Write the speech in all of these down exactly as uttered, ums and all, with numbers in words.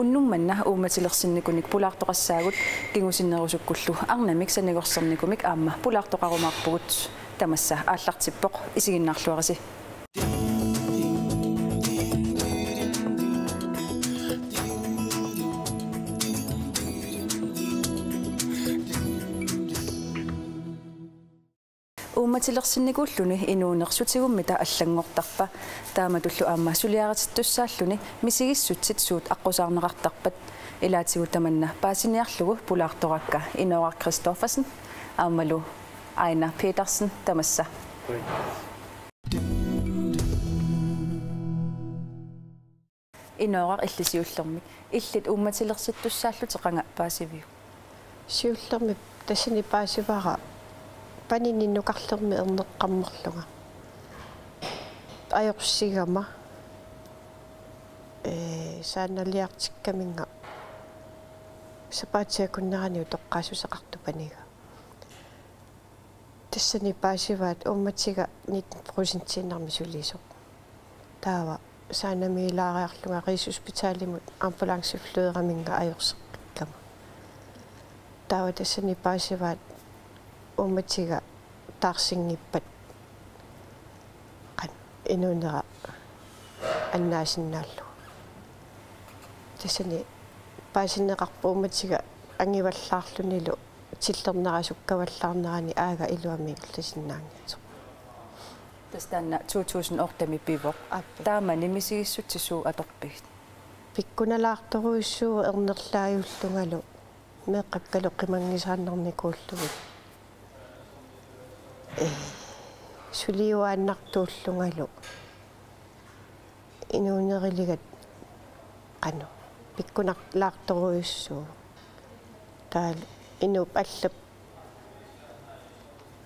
Unnuk manna uummatilersinnikunik pulaartoqassaagut, kingusinnerusukkullu arnamik sanigorsarnikumik aamma pulaartoqarumaarpugut. Tamassa aallartippoq, isiginnaarluarisi. Uummatilersinnikuulluni inuuneq sutigummita allanngortarpa, taamatullu aamma suliaritittussaalluni misigissutsit suut aqqusaarneqartarpat. Ilaatigut tamanna paasiniarlugu pulaartoraakka Inooraq Christoffersen aammalu Aina Petersen, tamassa. Inooraq, illit siullermik. Illit uummatilersittussaallutit qanga paasiviuk? Siullermik tassani paasivara panini nukarlermi erneqqammerlunga. Ajorsigama, ee, saannaliartikkaminnga sapaatip akunnerani utoqqaassuseqartoq paniga. Tassani paasivaat uummatiga nitten procentiinnarmik sulisoq. Taava saanamiilaariarlunga Rigshospitalimut ambulanceflyeraminnga ajorseqqikkama. Taava tassani paasivaat uummatiga taarsinngippat qanoq inuunera annaasinnaallugu. Tassani paasineqarpoq uummatiga angivallaarlunilu tillernera sukkavallaarnerani aaga iluamik ingerlasinnaanngitsoq. Tassa taanna to tusind otte-mi pivoq. Aap. Taamani misigissutsit suut atorpigit? Pikkunalaartorujussuuvoq ernerlaajullungalu meeqqakkalu qimanngisaannarnikuullugit. Ee, suliuaannartuullungalu inuuneriligat qanoq pikkunalaartorujussuuvoq. Taavalu inuup allap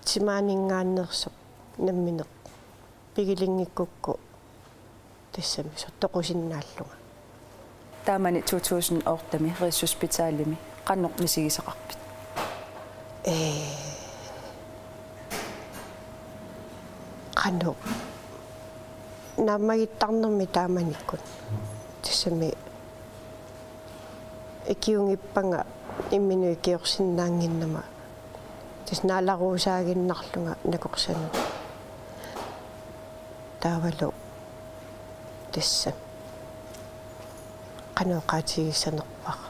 timaaninngaanneersoq nammineq piginngikkukku tassami soorlu toqusinnaallunga. Taamani to tusind otte-mi Rigshospitalimi qanoq misigisaqarpit? Ee, qanoq naammagittarnermi taamanikkut. Tassami ikiunngippanga imminut ikiorsinnaannginnama. Tassa naalaruusaaginnarlunga nakorsanut. Taavalu tassa qanoq oqaatigissanerpara.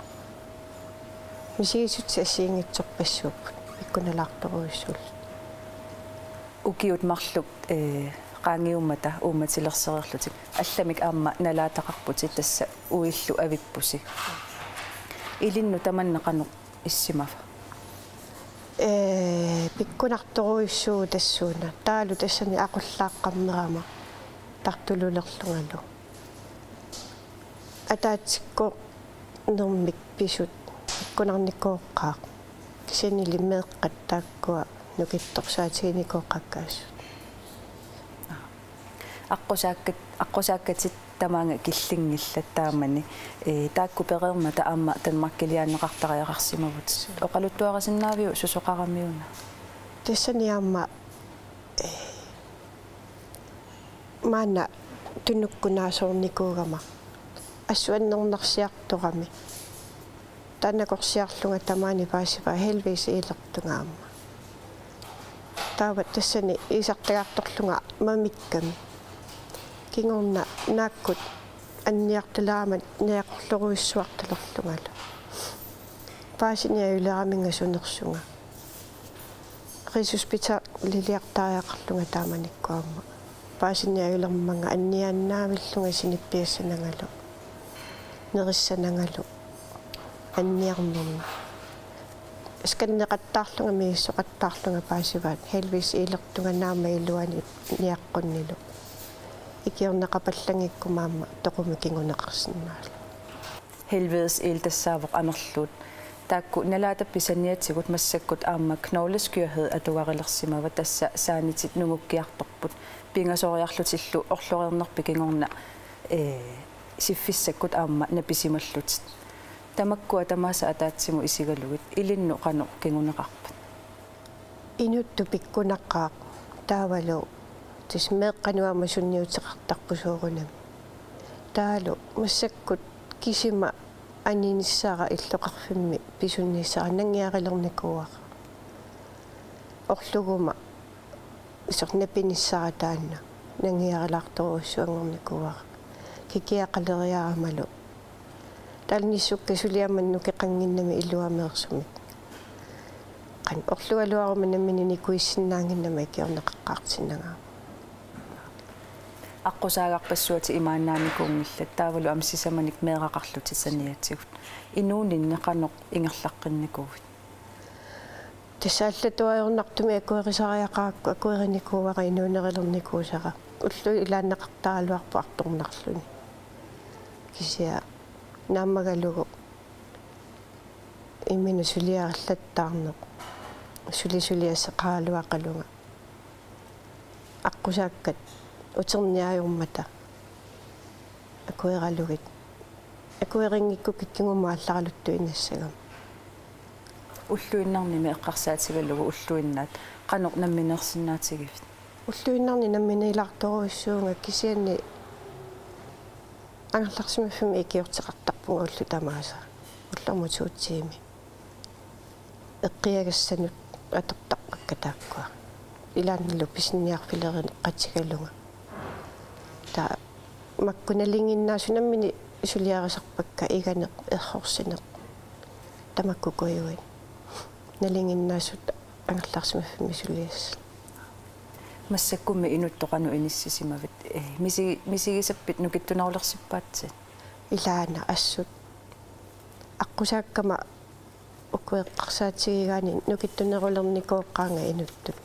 Misigissutsit assigiinngitsorpassuupput pikkunalaartorujussuullutik. Ukiut marluk, ee, qaangiummata uummatilersereerlutit allamik aamma nalaataqarputit, tassa uillu avippusi. Ilinnut tamanna qanoq issimava? Ee, pikkunartorujussuuvoq tassuuna. Taavalu tassani aqullaaqqammerama tartululerlungalu. Ataatsikkoornermik pisut pikkunarnikooqqaaq. Kisiannili meeqqat taakkua nukittorsaatiginikooqqakkaasut. Aqqusaakkat-, aqqusaakkatit tamaanga killinngillat taamani. Ee, taakku pereermata aamma Danmarkiliaanneqartariaqarsimavut. Oqaluttuarisinnaaviuk susoqaramiuna? Tassani aamma, ee, maanna tunukkut naasoornikuugama assut annernarsiartorami. Taannakorsiarlunga tamaani paasivaa Helvedes iilertunga aamma. Taava tassani iisartagartorlunga mamikkami. Kingorna naakkut anniartalaarmat niaqorlorujussuartalerlungalu. Paasiniajuleraminnga sunersunga. Rigshospitaliliartariaqarlunga taamanikkut aamma. Paasiniajulermanga anniaannaavillunga sinippiassanangalu, nerissanangalu, anniarnermi. Scanneqattaarlunga misissoqattaarlunga paasivaat Helvedes iilertunga naamma iluani niaqqunnilu. Ikiorneqapallanngikkuma aamma toqumik kinguneqarsinnaallunga. Helvedes iilertussaavoq amerluut. Taakku nalaatap pisaniatigut massakkut aamma knogleskørhed atugarilersimavat, tassa saanitit nungukkiartorput. Pingasoriarlutillu orloreernerpit kingorna, ee, siffissakkut aamma napisimallutit. Tamakkua tamaasa ataatsimut isigalugit ilinnut qanoq kinguneqarpat? Inuttut pikkunaqaaq taavalu tassa meeqqanut aamma sunniuteqartarpoq soorunami. Taavalu massakkut kisima aninissara illoqarfimmi pisunnissaa nangiarilernikuuara. Orluguma isornapinissara taanna nangiarilaartorujussuanngornikuuara. Kikiaqaleriaramalu. Talnissukka suliamannut nukeqannginnami iluameersumik. Qan orlugaluaruma nammineq nikuissinnaannginnama ikiorneqaqqaartinnangaarmat. Aqqusaagarpassuatit imaannaanikuunngillat taavalu aamma sisamanik meeraqarlutit saniatigut. Inuuninni qanoq ingerlaqqinnikuuit? Tassa allatuajornartumik akuerisariaqarakku akuerinikuuara inuunerilernikuusara. Ullut ilaanneqartaraluarpoq artornarluni. Kisianni naammagalugu imminut suliarillattaarneq. Sulisuliassaqaraluaqalunga. Aqqusaakkat uterniarmata akueralugit. Akuerinngikkukku kingumut aallaraluttuinnassagami. Ulluinnarnimi eqqarsaatigalugu ulluinnaat qanoq nammineersinnaatigivit? Ulluinnarni namminiilaartorujussuuvunga kisianni angerlarsimaffimmi ikiorteqartarpunga ullut tamaasa. Ullormut to tiimi. Eqqiagassanut atortarpakka taakkua. Ilaannilu pisiniarfilerineqatigalunga. Taava makku nalinginnaasut nammineq suliarisarpakka iganeq errorsineq. Tamakkukujuit. Nalinginnaasut angerlarsimaffimmi suliassat. Massakkummi inuttut qanoq inissisimavit? Eh, misi-, misigisappit nukittunerulersippaatit? Ilaana assut. Aqqusaakkama uku eqqarsaatigigaanni nukittunerulernikuuaqqaanga inuttut.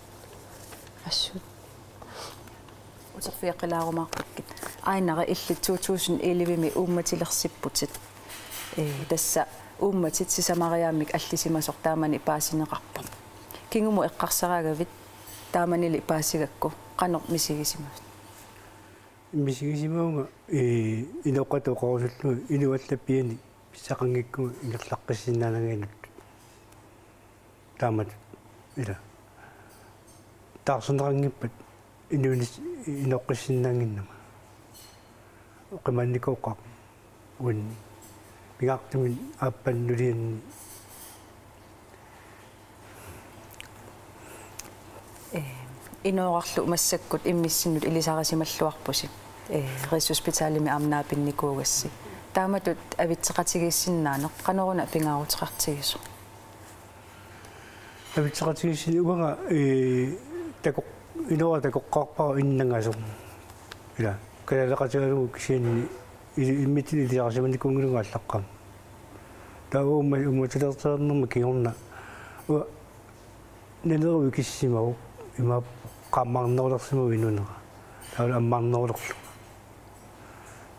Assut. Uterfigeqqilaarumaarpakkit. Aajuna illit to tusind elleve-mi uummatilersipputit. Eh, tassa uummatit sisamariaammik allisimasoq taamani paasineqarpoq. Kingumut eqqarsaraagavit taamanili paasigakku qanoq misigisimavit? Misigisimavunga, eh, inoqatit oqarusullugit inuit allat pianni pissaqanngikkukkit ingerlaqqissinnaanagit inuttut. Taamatut ila. Taarserneqanngippat inuunis-, inoqqissinnaannginnama. Oqimaannikuuara uanni. Pingaartumik aappaa nulianni. Eh, inoorarlu massakkut immissinnut ilisarisimalluarpusi. Eh, Rigshospitalimi aamma naapinnikuugassi. Taamatut avitseqatigiissinnaaneq qanoruna pingaaruteqartigisoq? Avitseqatigiissinnaavunga, eh, takoq-, inoora takoqqaarpara innangasoq. Ila, kalaaleqatigalugu kisianni ili-, immitsinnut ilisarisimanikuunngilanga aallaqqaammut. Taava uumma-, uummatilersinerma kingorna. Uanga Nanerup ikissimavoq imaappoq qaammaarnerulersimavoq inuunera. Taavalu ammaarnerulerlunga.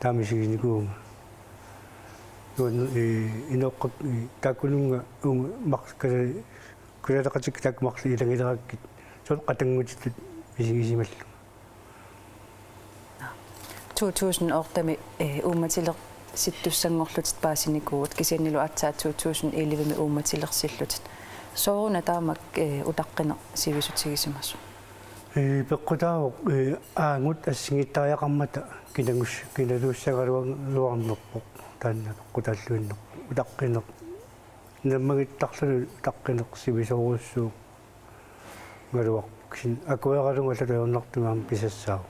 Taama isiginikuuvunga. Nuan, eh, inoqqa, eh, taakkununnga uunga mars-, kala-, kalaaleqatikka taakku marluk ilanngullerakkit. Soorlu qatanngutitut misigisimallunga. To tusind otte-mi, eh, uummatilersittussanngorlutit paasinikuuvutit kisiannilu aatsaat to tusind elleve-mi uummatilersillutit. Sooruna taamak, eh, utaqqineq sivisoqartigisimasoq? Eh, peqqutaavoq, eh, aagut assigiittariaqarmata kinagus-, kinaluussagaluarnerpoq taanna peqqutaalluinnarpoq. Utaqqineq. Nammagittarluni utaqqineq sivisoorujussuuvoq. Ngaluarpoq kisianni akueralunga allatut ajornartumik aamma pisassaavoq.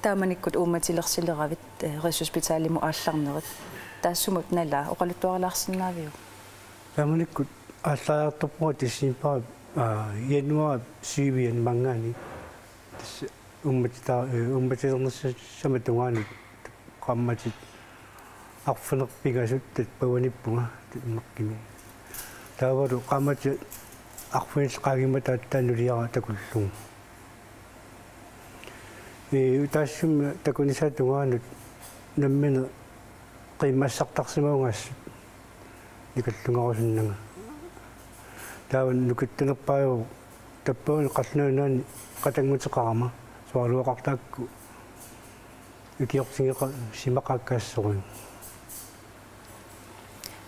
Taamanikkut uummatilersileravit, eh, Rigshospitalimut aallarnerit. Taassumut nalaa oqaluttuarilaarsinnaaviuk? Taamanikkut aallariartorpunga decembarip, aa, januarip syvianni maanngaanniit. Tassa uummatitaa-, eh, uummatilernissama tungaanut qaammatit arfineq-pingasut tappavaniippunga immaqqimi. Taavalu qaammatit arfinillit qaangiummata aatsaat nuliara takullugu. Eh, taassuma takunissaa tungaanut nammineq qiimmassartarsimavunga assut nikallungarusunnanga. Taava nukittunerpaajuvoq tappavani qallunaat nunaanni qatannguteqarama soraluaqartarakku ikiortigeqa-, simaqaakkaassorujuk.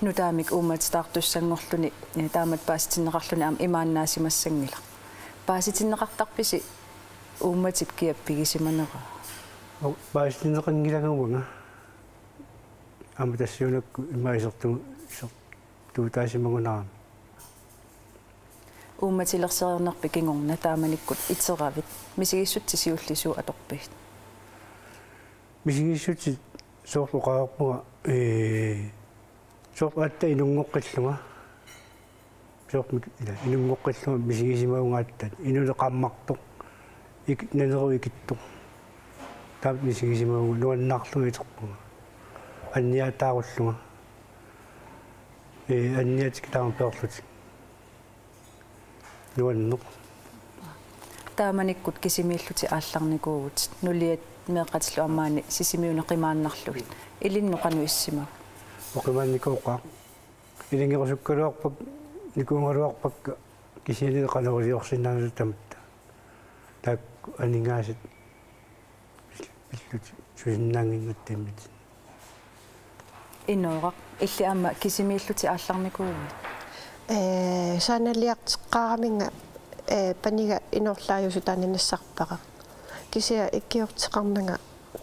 Nutaamik uummatitaartussanngorluni, eh, taamatut paasitinneqarluni aamma imaannaasimassanngilaq. Paasitinneqartarpisi uummatip kiap pigisimanera? Aa, paasitinneqanngilanga uanga. Aamma tassuunakku immaqa isertu-, isertuutaasimagunarami. Uummatilersereernerpit kingorna taamanikkut iteravit misigissutsit siulliit suut atorpigit? Misigissutsit soorlu oqarpunga, ee, soorlu aatsaat inunngoqqillunga. Soorlu ila inunngoqqillunga misigisimavunga aatsaat. Inuleqaammartoq. Ik-, nanerup ikittoq. Taava misigisimavunga nuannaarlunga iterpunga. Anniaataarullunga. Ee, anniatikka taama peerlutik. Nuanneq. Taamanikkut kisimiillutik aallarnikuuvutit. Nuliat meeqqatillu aamma maani Sisimiuni qimaannarlugit. Ilinnut qanoq issimaviuk? Oqimaannikuuqaaq. Ilingerusukkaluarpakka, nikuugaluarpakka, kisianni qanoq iliorsinnaanera tamatta. Taakku aningaasat pil-, pillutik susinnaannginnatta immitsinnut. Inooraq, illit aamma kisimiillutit aallarnikuuvutit? Ee, saanaliarteqqaaraminga, ee, paniga inoorlaajusoq taanna nassarpara. Kisianni ikiorteqarnanga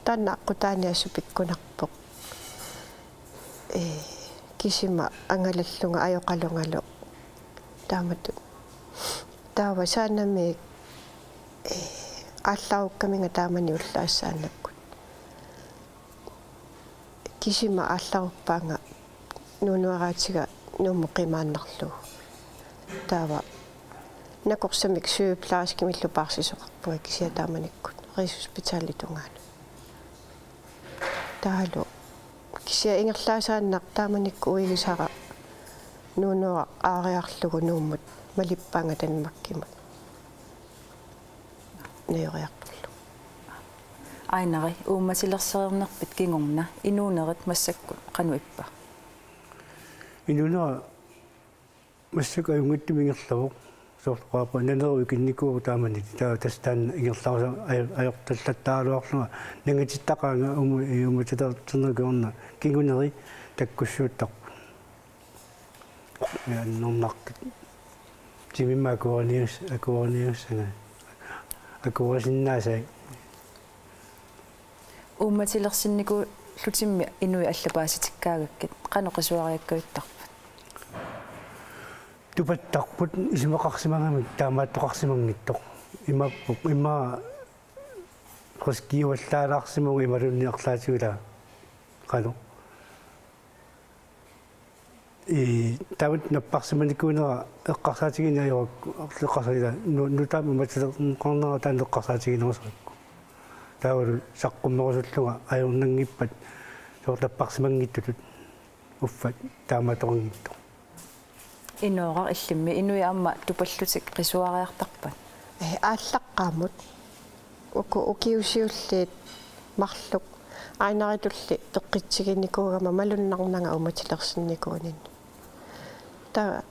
taanna aqqutaani assut pikkunarpoq. Ee, kisima angalallunga ajoqalungalu. Taamatut. Taava saanami, ee, aallarukkaminga taamani ullaassaannakkut. Kisima aallaruppaanga nuunuaraatiga Nuummut qimaannarlugu. Taava nakorsamik sygeplejerskemillu paarsisoqarpunga kisianni taamanikkut Rigshospitalip tungaanut. Taavalu kisianni ingerlaasaannaq taamanikkut uigisara nuunuaraq aariarlugu Nuummut malippaanga Danmarkimut najoriartorlugu. Einari, uummatilersereernerpit kingorna inuunerit massakkut qanoq ippa? Inuunera massakkut ajunngitsumik ingerlavoq. Soorlu oqarpunga nanerup ikinnikuuvoq taamani. Taava tassa taanna ingerlarusa-, ajo-, ajortallattaaraluarlunga nangitittaqaanga uuma-, uummatilernerpit kingorna kinguneri takkussuuttarput. Annernaqqit. Timimma akuerinius-, akueriniussanga. Akuerisinnaasai. Uummatilersinnikuullutimmi inuit allat paasitikkaangakkit, qanoq qisuariakkajuttarpat? Tupattarput isumaqarsimagamik taamaattoqarsimanngitsoq. Imaappoq, immaqa friskiuallaalaarsimavugut imaluunniit arlaatigut ilaa. Qanoq. Ii, taava napparsimanikuunera eqqarsaatigineq ajorpakka, eqqarsaatigineq, nu-, nutaamik uummatileqqaarnera taanna eqqarsaatiginerusarakku. Taavalu saqqummerusullunga ajornanngippat soorlu napparsimanngitsutut uffa taamaattoqanngitsoq. Inooraq, illimmi inuit aamma tupallutik qisuariartarpat? Ee, aallaqqaammut. Uku ukiut siulliit marluk Einaritulli peqqitsiginikuugama malunnarnanga uummatilersinnikuuninni. Taava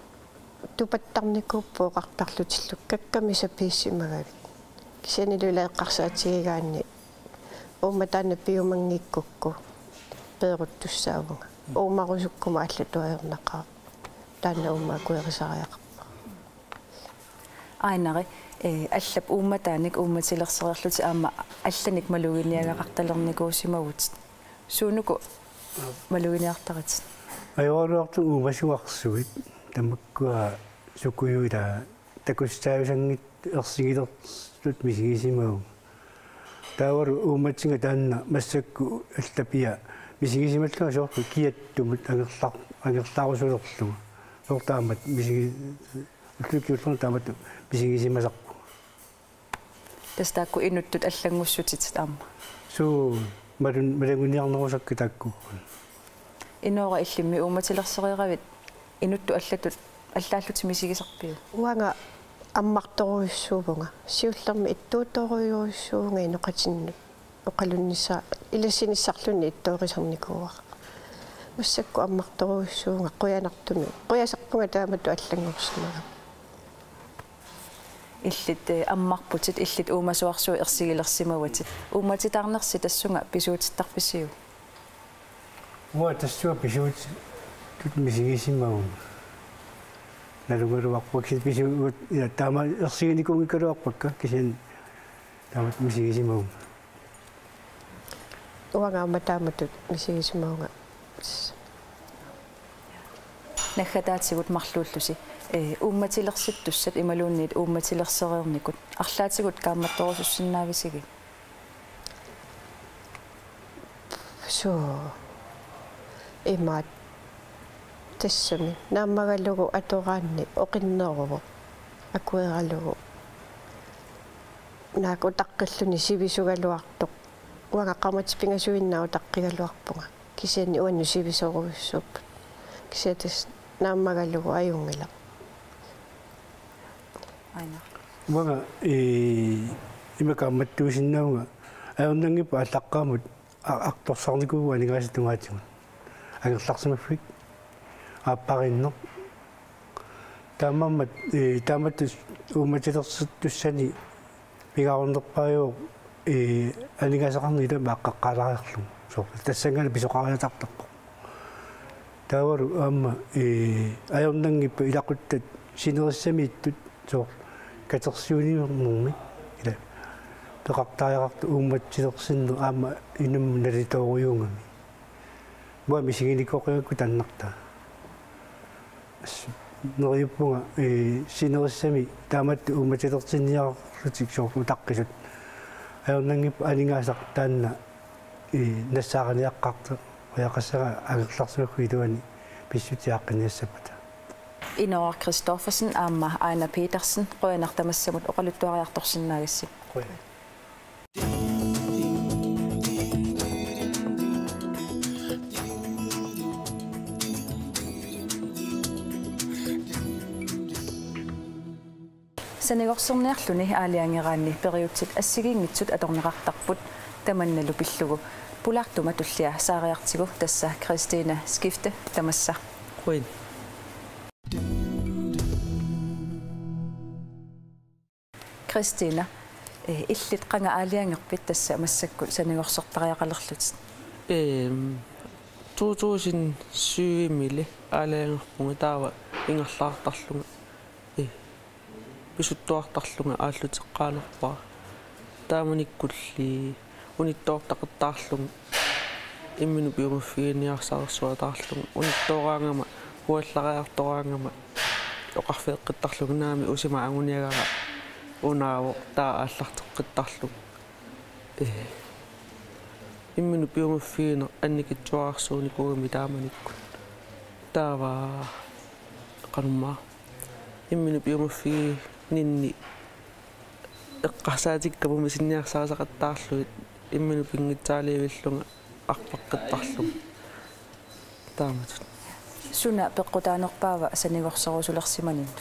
tupattarnikuupput oqartarlutillu kakkami sapiissimagavit. Kisiannili ilaa eqqarsaatigigaanni uuma taanna piumanngikkukku peeruttussaavunga. Uumarusukkuma allatut ajornaqaaq. Taanna uuma akuerisariaqarpoq. Einari, ee, allap uummataanik uummatilersereerlutit aamma allanik maluginiagaqartalernikuusimavutit. Suunuku maluginiartaratit? Ajoraluartumik uumasuarsuit, tamakkua sukujuit ilaa takussaajusanngitsut ersigilersut misigisimavunga. Taavalu uummatiga taanna massakkut allapia misigisimallunga soorlu kiattumut angerlar-, angerlarusulerlunga. Soorlu taamatut misigi-, ullukiullunga taamatut misigisimasarpunga. Tassa taakku inuttut allanngussutit aamma. Suu, malun-, maluginiarnerusakka taakkuupput. Inooraq, illimmi uummatilersereeravit inuttut allatut, allaallutit misigisarpiuk? Uanga ammartorujussuuvunga. Siullermik ittuutorujussuuvunga inoqatinnut. Oqalunnissa-, ilassinissarlunni ittuurisarnikuuara. Massakkut ammartorujussuuvunga qujanartumik. Qujasarpunga taamatut allanngorsimagama. Illit, ee, ammarputit, illit uumasuarsuit ersigilersimavatit. Uummatitaarnersi tassunga pisuutittarpisiuk? Uanga tassunga pisuutitut misigisimavunga. Nalugaluarpakka pisuut, ilaa, taama ersiginikuunngikkaluarpakka kisianni taamatut misigisimavunga. Uanga aamma taamatut misigisimavunga. Naggataatigut marluullusi, ee, uummatilersittussat imaluunniit uummatilersereernikut arlaatigut kaammattorusussinnaavisigiuk? Suu. Imaat tassami naammagalugu atoraanni oqinneruvoq akueralugu. Naak utaqqilluni sivisugaluartoq. Uanga qaammatit pingasuinnaat utaqqigaluarpunga. Kisianni uannut sivisoorujussuupput. Kisianni tassa naammagalugu ajunngilaq. Aina. Uanga, ee, ima kaammattuusinnaavunga ajornanngippat aallaqqaammut a-, artorsarnikuuvugut aningaasat tungaatigut. Angerlarsimaffik, aappariinneq. Taamaammat, ee, taamatut uummatilersittussani pingaarnerpaajuvoq, ee, aningaasaqarneq ilami aaqqaqqaalaariarlugu. Soorlu tassanngaanniit pisoqariataartarpoq. Taavalu aamma, ee, ajornanngippat ilaquttat sinerissamiittut soorlu katersuiniarnermi ila peqartariaqartoq uummatilersinneq aamma inummut nalitoorujuugami. Uanga misiginikoqigakku tannartaa. Assut neriuppunga, ee, sinerissami taamatut uummatilersinniarlutik soorlu utaqqisut. Ajornanngippat aningaasaq taanna, ee, nassaariniaqqaartoriaqassagaa angerlarsimaffik iluani pissutsit aaqqinniassappata. Inooq Christoffersen aamma Aina Petersen, qujanaq tamassamut oqaluttuariartorsinnaagassi. Qujanaq. Sanigorserniarluni aalajangeraanni periutsit assigiinngitsut atorneqartarput, tamannalu pillugu pulaartuma tullia saariartigu, tassa Christina Skifte tamassa. Qujan. Christina, eh, illit qanga aalajangerpit tassa massakkut sanigorsortariaqalerlutit? Ehm, to tusind syv-imili aalajangerpunga, taava ingerlaartarlunga, eh, pisuttuartarlunga aalluteqqaanerpara. Taamanikkulli unittoortaqattaarlunga imminut piumaffiginiarsarissuataarlunga, unittooraangama, uallariartoraangama oqarfigeqqittarlunga: Naamik, usima anguniagara unaavoq, taava aallarteqqittarlunga. Ee, imminut piumaffigineq annikitsuararsuunikuugami taamanikkut. Taava qanormaa, imminut piumaffigininni eqqarsaatikkama misinniarsarisaqattaarlugit imminut pinngitsaaliivillunga arpaqqittarlunga. Taamatut. Suna peqqutaanerpaava sanigorserusulersimaninnut?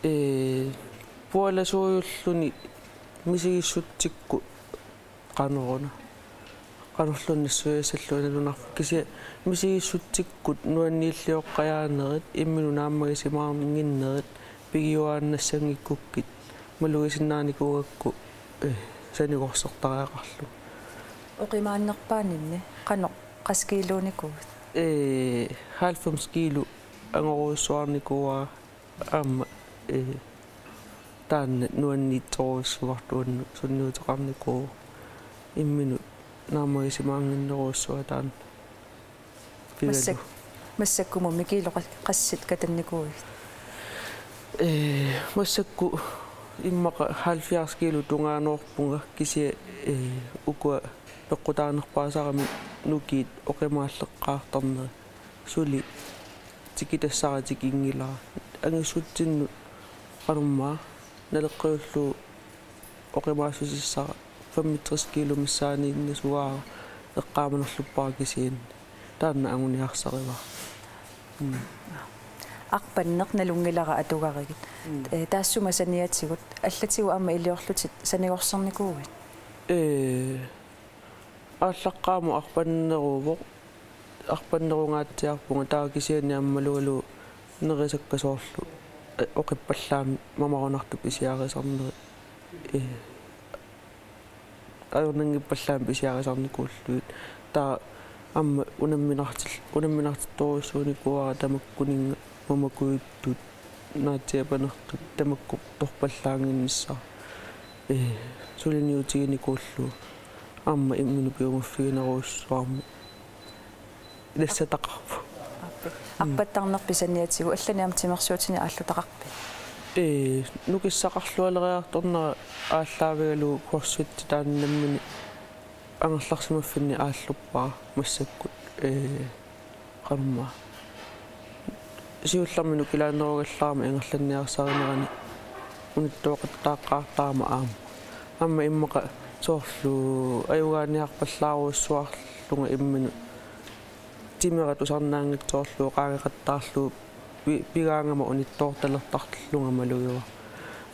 Ee, pualasuujulluni misigissutsikkut qanoruna. Qanorluunniit nassuiassallugu nalunarpoq, kisianni misigissutsikkut nuanniillioqqajaanerit, imminut naammagisimaannginnerit pigiuaannassanngikkukkit malugisinnaanikuugakku, eh, sanigorsertariaqarlunga. Oqimaannerpaaninni qanoq, qassit kiiluunikuuit? Eh, halvfems kiilu angorujussuarnikuuara. Aamma, eh, taanna nuanniitsorujussuartuannut sunniuteqarnikuuvoq. Imminut naammagisimaannginnerujussuara taanna. Pigalu. Massak-, massakkumummi kiilu qa-, qassit katannikuuit? Eh, massakkut immaqa halvfjerds kiilu tungaanoorpunga, kisianni, eh, ukua peqqutaanerpaasarami nukiit oqimaalleqqaartarneri. Suli tikitassara tikinngilara. Angissutsinnut qanormaa naleqqiullugu oqimaassusissara femogtres kiilu missaaniinnasuuara eqqaamanerluppara kisianni. Taanna anguniarsarivara. Mm. Arpanneq nalunngilara atugarigit. Mm. Eh, taassuma saniatigut, allatigut aamma iliorlutit sanigorsernikuuit? Eh, aallaqqaammut arpanneruvoq, arpannerungaatsiarpunga, taava kisianni aamma malugalugu nerisakka soorlu, eh, oqippallaammi mamarunartup pisiarisarneri, eh, ajornanngippallaammi pisiarisarnikuullugit. Taava aamma unamminartil-, unamminartittorujussuunikuuara tamakkuninnga mamakujuttut naatsiapanersut tamakku torpallaannginnissara. Ee, suliniutiginikuullugu. Aamma imminut piumaffiginerujussuarmik. nassataqarpoq. Aappi. Arpattarnerpit saniatigut allanik aamma timersuutinik aallutaqarpit? Ee, nukissaqarlualeriartornera aallaavigalugu CrossFit taanna nammineq angerlarsimaffinni aalluppara massakkut, ee, qanormaa. Siullermik nukilaanerugallarama ingerlanniarsarinerani unittooqattaaqqaartarama aamma. Aamma immaqa soorlu ajugaaniarpallaarujussuarlunga imminut timera tusarnaanngitsoorlugu qaangeqattaarlugu pi-, pigaangama unittoortalertarlunga malugivara.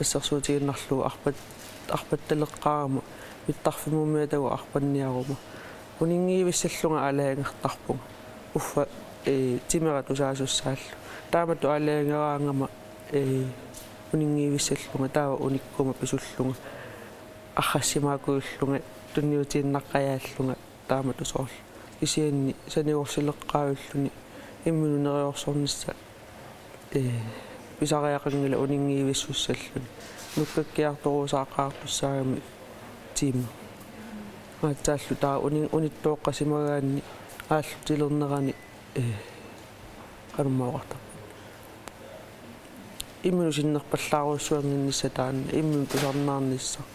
Assersuutigiinnarlugu arpat-, arpattaleqqaarama mittarfimmummi atagu arpanniaruma. Uninngiivissallunga aalajangertarpunga. Uffa, ee, timera tusaasussaallugu. Taamatut aalajangeraangama, ee, uninngiivissallunga taava unikkuma pisullunga. Arrassimaakujillunga, tunniutiinnaqqajaallunga. Taamatut soorlu. Kisianni sanigorsileqqaavilluni imminut neriorsornissaq, ee, pisariaqanngilaq uninngiivissussalluni. Nukkakkiartorusaaqaartussaagami tiimi. Aatsaallu taava uni-, unittooqqasimagaanni aallutilernerani, ee, qanormaa oqartarpa. Imminut sinnerpallaarujussuannginnissaq taanna, imminut tusarnaarnissaq.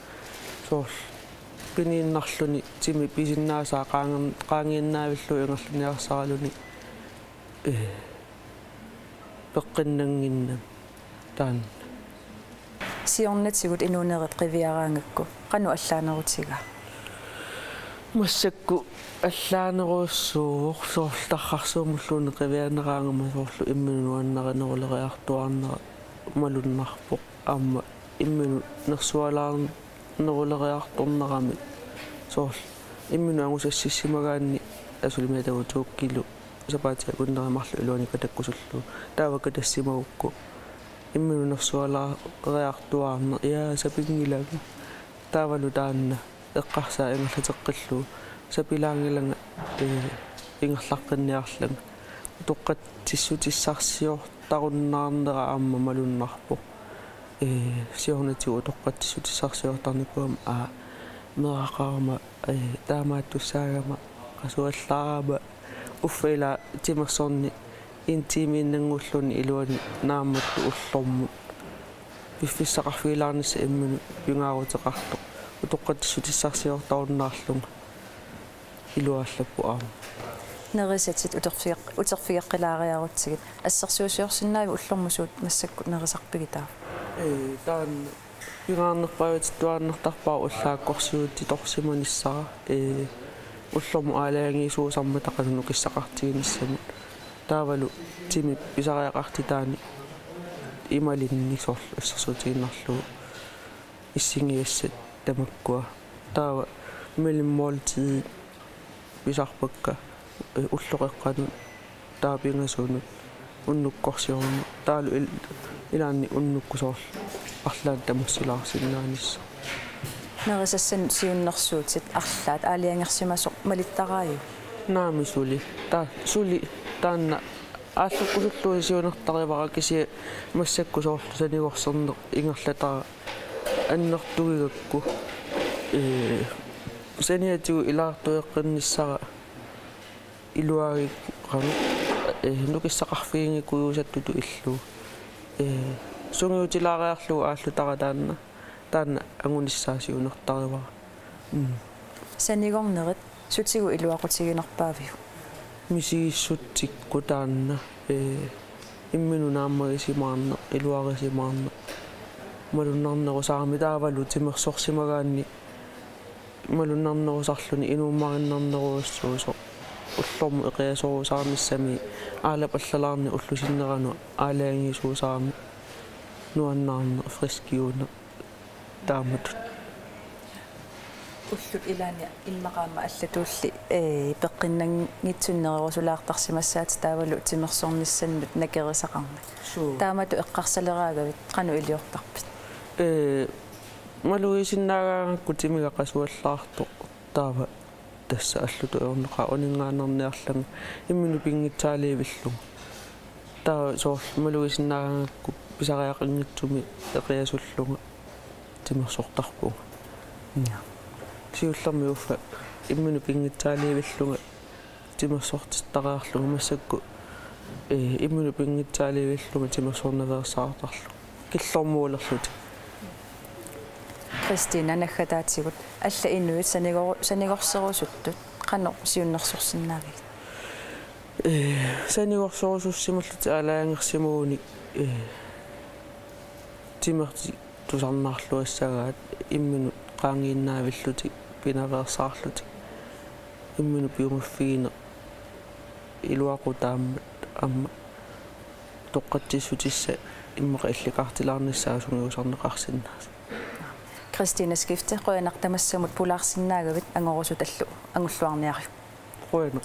Soorlu. Piniinnarluni timi pisinnaasaa qaangan-, qaangiinnaavillugu ingerlaniarsaraluni. Ee, peqqinnannginnami taanna. Siornatigut inuunerit qiviaraangakku, qanoq allaanerutigaa? Massakkut allaanerujussuuvoq, soorlu tarrarsuumulluunniit qivianeraangama soorlu imminut nuannarineruleriartuaarnera malunnarpoq. Aamma imminut nersualaarneruleriartornerami soorlu imminut angusassissimagaanni asuli mitagu to kilo sapaatip akunneri marluk iluani katakkusullugu. Taava katassimagukku imminut nersualaariartuaarneq, ja, sapinngilanga. Taavalu taanna eqqarsaat ingerlateqqillugu sapilaanngilanga, ee, ingerlaqqinniarlanga. Utoqqatsissutissarsiortarunnaarnera aamma malunnarpoq. Ee, siornatigut utoqqatsissutissarsiortarnikuugama, aa, meeraqarama, ee, taamaattussaagama, qasuallaarama, uffa ila timersorneq en timiinnanngulluunniit iluani naammattut ullormut. Piffissaqarfigilaarnissaq imminut pingaaruteqartoq. Utoqqatsissutissarsiortarunnaarlunga. Iluaallappoq aamma. Nerisatit uterfigeq-, uterfigeqqilaariarutsigit. Assersuusiorsinnaaviuk ullormut suut massakkut nerisarpigit taava? Ee, taanna pingaarnerpaavitittuaannartarpara ullaakkorsiutitorsimanissara. Ee, ullormut aalajangiisuusarmata qanoq nukissaqartiginissamut. Taavalu timi pisariaqartitaani imalinnik soorlu assersuutigiinnarlugu issinngiassat tamakkua. Taava mellemmåltid pisarpakka, ee, ulloqeqqanut, taava pingasunut, unnukkorsiorneq, taavalu il-, ilaanni unnukkut soorlu arlaannik tamussilaarsinnaanissaq. Nerisassanut siunnersuutit arlaat aalajangersimasoq malittaraajuk? Naamik suli. Taava suli taanna aallukkusullugu siunertarivara kisianni massakkut soorlu sanigorserneq ingerlatara annertugigakku. Ee, saniatigut ilaartueqqinnissara iluarikkut qanoq, ee, nukissaqarfiginikuusattutut illugu. Ee, sungiutilaariarlugu aallutara taanna, taanna angunissaa siunertarivara. Mm. Sanigornerit sutigut iluaqutiginerpaaviuk? Misigissutsikkut taanna, ee, imminut naammagisimaarneq, iluarisimaarneq. Malunnarnerusaramik taavalu timersorsimagaanni malunnarnerusarluni inuummarinnarnerujussuusoq. Ullormut eqiasorusaarnissami aalapallalaarneq ullup sinneranut aalajangiisuusarami nuannaarneq, friskiuneq. Taamatut. Ullut ilaanni immaqa aamma allatulli, ee, peqqinnanngitsunik nererusulaartarsimassaatit taavalu timersornissannut nakerisaqarnak. Suu. Taamatut eqqarsaleraagavit qanoq iliortarpit? Ee, malugisinnaagaangakku timiga qasuallaartoq taava tassa allutut ajornaqaaq uninngaannarniarlanga imminut pinngitsaaliivillunga. Taava soorlu malugisinnaagaangakku pisariaqanngitsumik eqiasullunga timersortarpunga. Ja. Siullermik uffa imminut pinngitsaaliivillunga Timersortittariarlugu massakkut, eh, imminut pinngitsaaliivillunga timersornaveersaartarlugu. Killormuulerlutik. Kristina, naggataatigut alla inuit sanigor-, sanigorserusuttut qanoq siunnersorsinnaavigit? Eh, sanigorserusussimallutik aalajangersimagunik, eh, timertik tusarnaarluassagaat imminut qaangiinnaavillutik pinaveersaarlutik imminut piumaffigineq iluaqutaammat aamma toqqatsissutissat immaqa illikaartilaarnissaat sungiusarneqarsinnaasut. Kristina Skifte, qujanaq tamassamut pulaarsinnaagavit, angorusutallu angulluarniaruk. Qujanaq.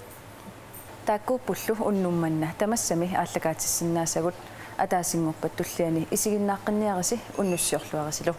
Taakkuuppullu unnuk manna tamassami aallakaatissinnaasagut, ataasinngorpat tulliani isiginnaaqqinniarisi unnussiorluarisilu.